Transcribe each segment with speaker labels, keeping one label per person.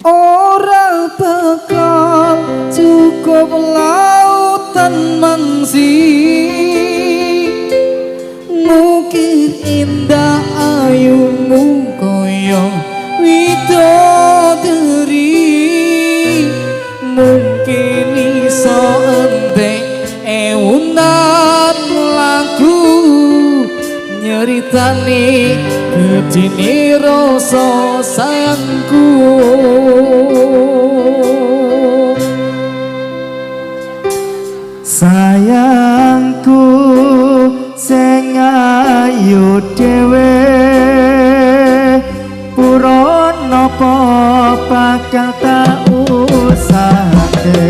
Speaker 1: Ora bakal cukup lautan mangsi ngukir indah ayumu kaya widodari. Mungkin iso entek ewunan lagu nyeritani gedine rasa sayangku.
Speaker 2: Sayangku sing ayu dhewe, purun napa bakal tak usahake,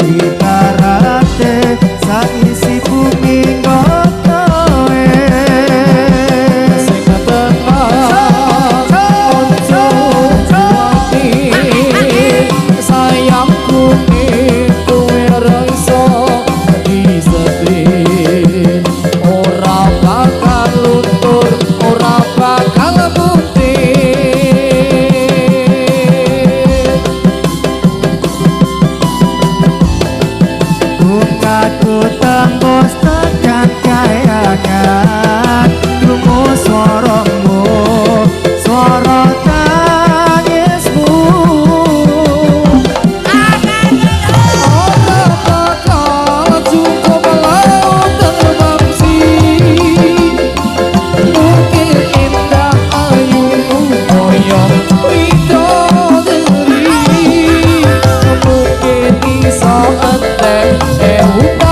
Speaker 2: ibarate saisi bumi ngokoe.
Speaker 1: Sing tenang, ojo kuwatir, sayangku kowe ora iso disetir, ora bakal luntur, ora bakal buntir.
Speaker 2: Bungaku tembus tekan kayangan, krungu swaramu, swara tangismu.
Speaker 1: Ora bakal cukup lautan mangsi mungkin indah ayumu kaya widodari. Mungkin iso entek ewunan